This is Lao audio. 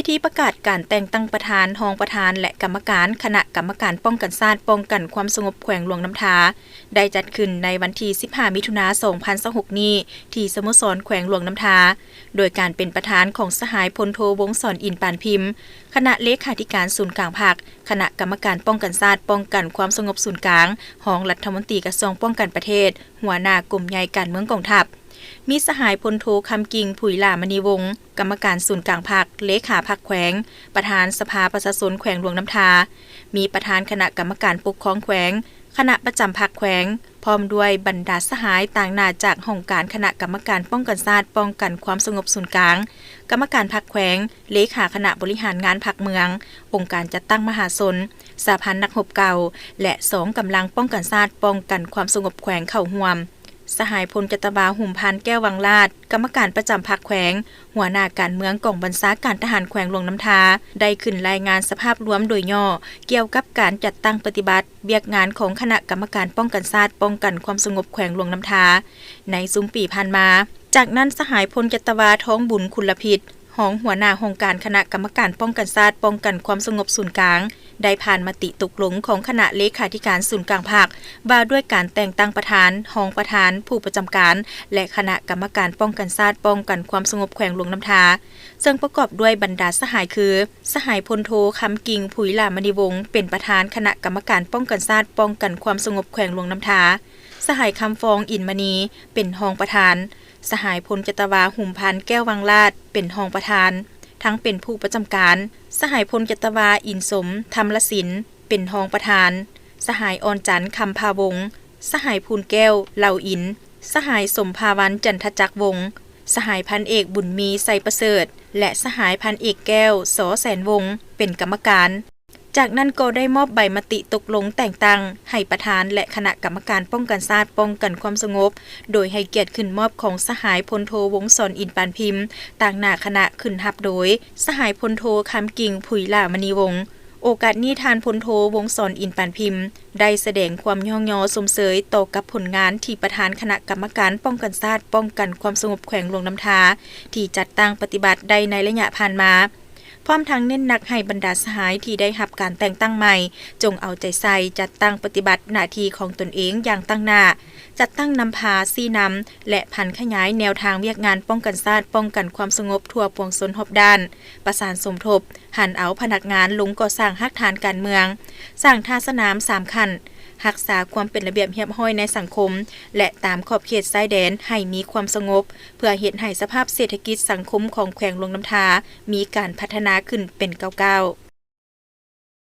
ພິທີປະກາດການແຕ່ງຕັ້ງປະທານ, ຮອງປະທານ ແລະ ກຳມະການຄະນະກຳມະການປ້ອງກັນຊາດ ປ້ອງກັນຄວາມສະຫງົບແຂວງຫຼວງນ້ຳທາ ໄດ້ຈັດຂຶ້ນໃນວັນທີສິບຫ້າ ມິຖຸນາ ສອງພັນຊາວຫົກນີ້ ທີ່ສະໂມສອນແຂວງຫຼວງນ້ຳທາ ໂດຍການເປັນປະທານຂອງສະຫາຍພົນໂທ ວົງສອນ ອິນປານພິມ, ຄະນະເລຂາທິການສູນກາງພັກ, ຄະນະກຳມະການປ້ອງກັນຊາດ ປ້ອງກັນຄວາມສະຫງົບສູນກາງ, ຮອງລັດຖະມົນຕີກະຊວງປ້ອງກັນປະເທດ, ຫົວໜ້າກົມໃຫຍ່ການເມືອງກອງທັບ. ມີສະຫາຍພົນໂທ ຄຳກິ່ງ ຜຸຍຫຼ້າມະນີວົງ, ກຳມະການສູນກາງພັກ, ເລຂາພັກແຂວງ, ປະທານສະພາປະຊາຊົນແຂວງຫຼວງນ້ຳທາ, ມີປະທານຄະນະກຳມະການປົກຄອງແຂວງ, ຄະນະປະຈຳພັກແຂວງ, ພ້ອມດ້ວຍບັນດາສະຫາຍຕາງໜ້າຈາກຫ້ອງການຄະນະກຳມະການປ້ອງກັນຊາດ ປ້ອງກັນຄວາມສະຫງົບສູນກາງ, ກຳມະການພັກແຂວງ, ເລຂາຄະນະບໍລິຫານງານພັກເມືອງ, ອົງການຈັດຕັ້ງມະຫາຊົນ, ສະຫະພັນນັກຮົບເກົ່າ ແລະ ສອງກຳລັງປ້ອງກັນຊາດ ປ້ອງກັນຄວາມສະຫງົບແຂວງເຂົ້າຮ່ວມ. ສະຫາຍພົນຈັດຕະວາ ຫຸມພັນ ແກ້ວວັງລາດ, ກຳມະການປະຈຳພັກແຂວງ, ຫົວໜ້າການເມືອງກອງບັນຊາການທະຫານແຂວງຫຼວງນ້ຳທາ ໄດ້ຂຶ້ນລາຍງານສະພາບລວມໂດຍຫຍໍ້ ກ່ຽວກັບການຈັດຕັ້ງປະຕິບັດວຽກງານຂອງຄະນະກຳມະການປ້ອງກັນຊາດ ປ້ອງກັນຄວາມສະຫງົບແຂວງຫຼວງນ້ຳທາ ໃນຊຸມປີຜ່ານມາ. ຈາກນັ້ນ ສະຫາຍພົນຈັດຕະວາ ທອງບຸນ ຄຸນລະພິດ, ຮອງຫົວໜ້າຫ້ອງການຄະນະກຳມະການປ້ອງກັນຊາດ ປ້ອງກັນຄວາມສະຫງົບສູນກາງ ໄດ້ຜ່ານມະຕິຕົກລົງຂອງຄະນະເລຂາທິການສູນກາງພັກ ວ່າດ້ວຍການແຕ່ງຕັ້ງປະທານ, ຮອງປະທານ, ຜູ້ປະຈຳການ ແລະ ຄະນະກຳມະການປ້ອງກັນຊາດ ປ້ອງກັນຄວາມສະຫງົບແຂວງຫຼວງນ້ຳທາ, ເຊິ່ງປະກອບດ້ວຍບັນດາສະຫາຍຄື ສະຫາຍພົນໂທ ຄຳກິ່ງ ຜຸຍຫຼ້າມະນີວົງ ເປັນປະທານຄະນະກຳມະການປ້ອງກັນຊາດ ປ້ອງກັນຄວາມສະຫງົບແຂວງຫຼວງນ້ຳທາ, ສະຫາຍ ຄຳຟອງ ອິນມະນີ ເປັນຮອງປະທານ, ສະຫາຍພົນຈັດຕະວາ ຫຸມພັນ ແກ້ວວັງລາດ ເປັນຮອງປະທານ ທັງເປັນຜູ້ປະຈຳການ, ສະຫາຍພົນຈັດຕະວາ ອິນສົມ ທຳລະສິນ ເປັນຮອງປະທານ, ສະຫາຍ ອ່ອນຈັນ ຄຳພາວົງ, ສະຫາຍ ພູນແກ້ວ ເຫຼົ່າອິນ, ສະຫາຍ ສົມພາວັນ ຈັນທະຈັກວົງ, ສະຫາຍ ພັນເອກ ບຸນມີ ໄຊປະເສີດ ແລະ ສະຫາຍ ພັນເອກ ແກ້ວ ສອແສນວົງ ເປັນກຳມະການ. ຈາກນັ້ນກໍໄດ້ມອບໃບມະຕິຕົກລົງແຕ່ງຕັ້ງໃຫ້ປະທານ ແລະ ຄະນະກຳມະການປ້ອງກັນຊາດ ປ້ອງກັນຄວາມສະຫງົບ ໂດຍໃຫ້ກຽດຂຶ້ນມອບຂອງສະຫາຍພົນໂທ ວົງສອນ ອິນປານພິມ ຕາງໜ້າຄະນະຂຶ້ນຮັບໂດຍ ສະຫາຍພົນໂທ ຄຳກິ່ງ ຜຸຍຫຼ້າມະນີວົງ. ໂອກາດນີ້ ທ່ານພົນໂທ ວົງສອນ ອິນປານພິມ ໄດ້ສະແດງຄວາມຍ້ອງຍໍຊົມເຊີຍຕໍ່ກັບຜົນງານທີ່ປະທານຄະນະກຳມະການປ້ອງກັນຊາດ ປ້ອງກັນຄວາມສະຫງົບແຂວງຫຼວງນ້ຳທາ ທີ່ຈັດຕັ້ງປະຕິບັດໄດ້ໃນໄລຍະຜ່ານມາ. ພ້ອມທັງເນັ້ນໜັກໃຫ້ບັນດາສະຫາຍທີ່ໄດ້ຮັບການແຕ່ງຕັ້ງໃໝ່ ຈົ່ງເອົາໃຈໃສ່ຈັດຕັ້ງປະຕິບັດໜ້າທີ່ຂອງຕົນເອງຢ່າງຕັ້ງໜ້າ, ຈັດຕັ້ງນຳພາຊີ້ນຳ ແລະ ຜັນຂະຫຍາຍແນວທາງວຽກງານປ້ອງກັນຊາດ ປ້ອງກັນຄວາມສະຫງົບທົ່ວປວງຊົນຮອບດ້ານ, ປະສານສົມທົບ, ຫັນເອົາພະນັກງານລົງກໍ່ສ້າງຮາກຖານການເມືອງ, ສ້າງທ່າສະໜາມສາມຂັ້ນ, ຮັກສາຄວາມເປັນລະບຽບຮຽບຮ້ອຍໃນສັງຄົມ ແລະ ຕາມຂອບເຂດຊາຍແດນໃຫ້ມີຄວາມສະຫງົບ ເພື່ອເຮັດໃຫ້ສະພາບເສດຖະກິດສັງຄົມຂອງແຂວງຫຼວງນ້ຳທາມີການພັດທະນາຂຶ້ນເປັນກ້າວໆ.